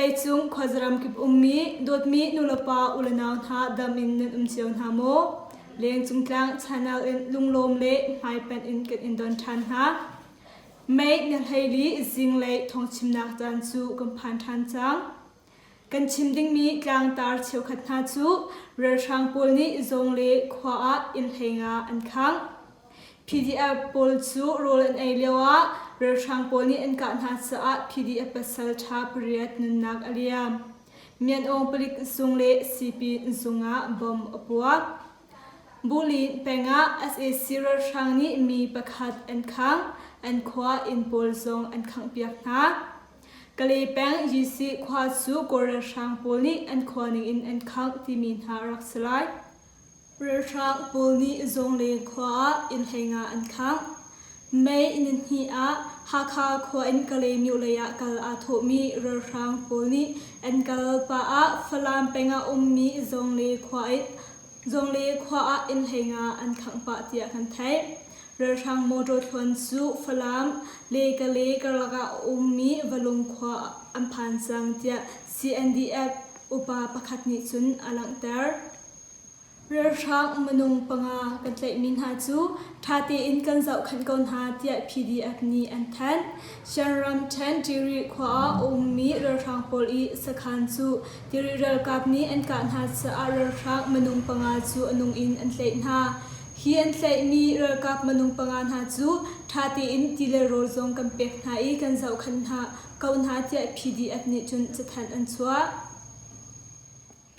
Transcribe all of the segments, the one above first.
Vawleicung khuazaram kip ummi dawtmi nulepa ulenau hna dam in nan um cio hna maw? Lengcung tlang channel in lunglawm le hmaipanh in kan in don ṭhan hna. May ni 14 zinglei thawngchimnak caan cu kan phan ṭhan cang. Kan chim dingmi tlangtar cheukhat hna cu ralhrang pawl nih zawng le khua ah inn hleinga an khangh. PDF pawl cu rawl an ei lioah ralhrang pawl nih an kah hna caah PDF pasal ṭha pariat nunnak a liam. Myanaung palik zung le sipin zung ah bomb a puak. Bulin peng ah sac ralhrang nih mi pakhat an khangh, an khua inn pawl zong an khanghpiak hna. Kalay peng Yisi khua cu Kawl ralhrang pawl nih an khua ningin an khangh timi hna a rak si lai. Ralhrang pawl nih Zawngleng khua ah inn hleinga an khangh. May nihnih ah Hakha khua in Kalaymyo lei ah kal aa thawhmi ralhrang pawl nih an kal pah ah Falam peng ah ummi Zawngle khua in Zawngle khua ah inn hleinga an khangh pah tiah kan theih. Ralhrang motor thluan cu Falam le Kalay karlak ah a ummi Valung khua an phan cang tiah CNDF upa pakhat nih cun a langhter. Ralhrang minung panga kan tlaihmi hna cu ṭha tein kan zohkhenh ko hna tiah PDF nih an thanh. Shan ramṭhen Tiri khua ah a ummi ralhrang pawl i sakhan cu Tiri ralkap nih an kah hna caah ralhrang minung panga cu a nung in an tlaih hna. Hi an tlaihmi ralkap minung panga hna cu ṭha tein ti le rawl zong kan pek hna i kan zohkhenh hna ko hna tiah PDF nih cun cathanh an chuah.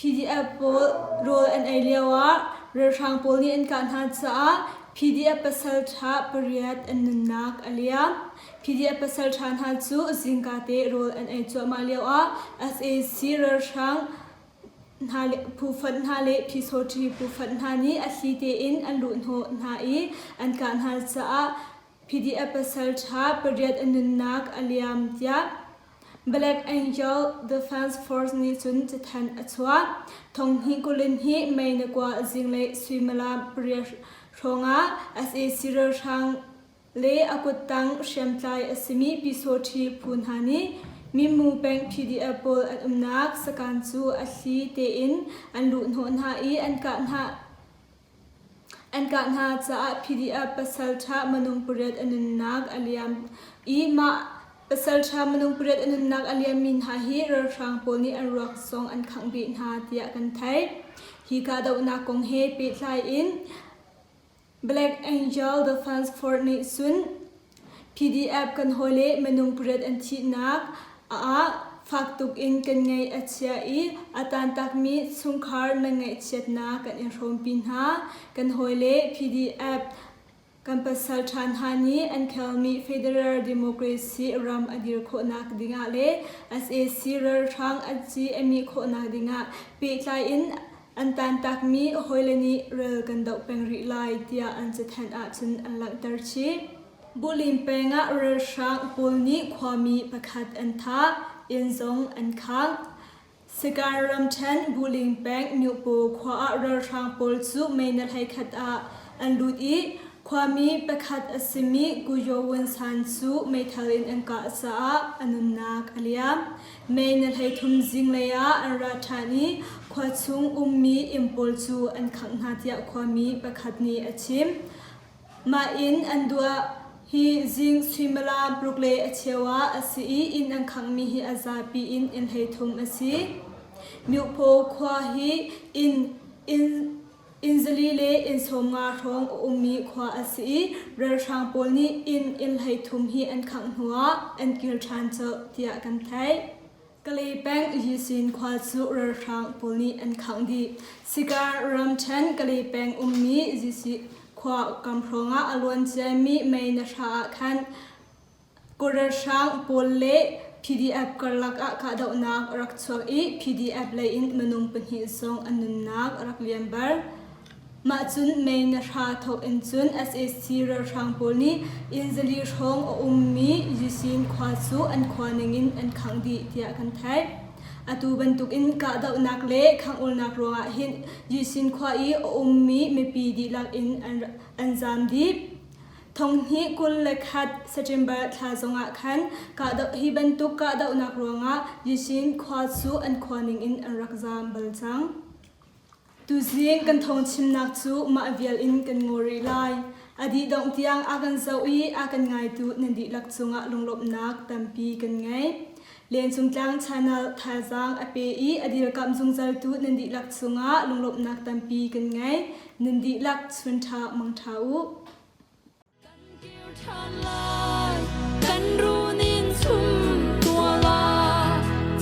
PDF pawl rawl an ei lioah ralhrang pawl nih an kah hna caah PDF pasalṭha pariat an nunnak a liam. PDF pasalṭha hna cu zingka te rawl an ei cuahmah lioah sac ralhrang hna le phufonh hna le phisawṭhi phufonh hna nih a thli tein an luhhnawh hna i an kah hna caah PDF pasalṭha pariat a nunnak a liam tiah Black Angel Defense Force nih cun cathanh a chuah. Thonghnih kulin hi mei na kua zinglei suimilam pariat hrawngah sac ralhrang le a kuttang hriamtlai a simi Pyisawṭhi phu hna nih Mimu peng PDF pawl an umnak sakan cu a thli tein an luhhnawh hna i an kah hna an kah hna caah PDF pasalṭha minung pariat a nunnak a liam i mah pasalṭha minung pariat a nunnak a liammi hna hi ralhrang pawl nih an ruak zong an khangh dih hna tiah kan theih. Hi kahdohnak kong he pehtlai in Black Angel Defense Force nih cun PDF kan hawile minung pariat an thihnak ah fak tuk in kan ngaih a chia i a tantakmi chungkhar nan ngaihchiatnak kan in hrawmpi hna. Kan hawile PDF kan pasal ṭha hna nih an khelmi Federal Democracy ram a dir khawhnak dingah le sac ralhrang an ci a mih khawhnak dingah pehtlai in An tantakmi hawile nih ral kan doh peng rih lai tiah an cathanh ahcun an langhter chih. Bulin peng ah ralhrang pawl nih khuami pakhat an thah, inn zong an khangh. Sagaing ramṭhen Buling peng Myuhpaw khua ah ralhrang pawl cu mei na 11 ah an lut i khuami pakhat a simi Kuyo Wun San cu meithal in an kah caah a nunnak a liam. May ni 33 zinglei ah an ra ṭhan i khua chung ummi inn pawl cu an khangh hna tiah khuami pakhat nih a chim. Mah inn an duah hi zing suimilam paruk le a cheu ah a si i inn an khanghmi hi a zapi in inn 33 a si. Myuhphaw khua hi inn inn Inn zali le inn 50 hrawng a ummi khua a si i ralhrang pawl nih inn inn 33 hi an khangh hnuah an kir ṭhan colh tiah kan theih. Kalay peng Yisin khua cu ralhrang pawl nih an khangh dih. Sikar ramṭhen Kalay peng ummi Yisi khua kam hrawngah a luan ciami mei na hra ah khan Kawlralhrang pawl le PDF karlak ah kahdohnak a rak chuak i PDF lei in minung pahnih zong an nunnak a rak liam bal. Mah cun May ni hra thawk in cun sac ralhrang pawl nih inn zali hrawng a ummi Yisin khua cu an khua ningin an khangh dih tiah kan theih. Atu bantukin kahdohnak le khangh-ulnak ruangah hin Yisin khua i a ummi mipi dihlak in an, an zaam dih. Thonghnih 21 September thla zongah khan kahdoh hi bantuk kahdohnak ruangah Yishin khua cu an khua ningin an rak zaam bal cang. Tuzing kan thawngchimnak cu mah vial in kan ngaw rih lai. A dih dongh tiang a kan zoh i a kan ngaitu nan dihlak cungah lunglawmhnak tampi kan ngei. Lencung Tlang Channel thazaang a pe i a dirkamh zungzaltu nan dihlak cungah lunglawmhnak tampi kan ngei. Nan dihlak chun ṭha mang ṭha u. Kan kir ṭhan lai, kan runin chum tua la,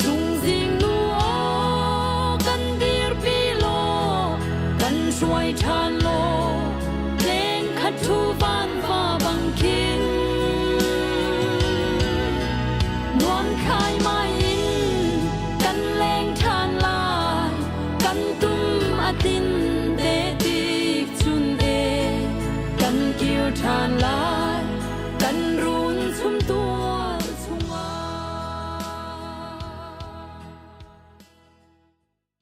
chungzing nu aw kan dirpi law, kan hruai ṭhan law, leng khat thu van va bang khin. Nuam khai mai in kan leng ṭhan lai, kan tum a tin te tik chun e. Kan kir ṭhan lai.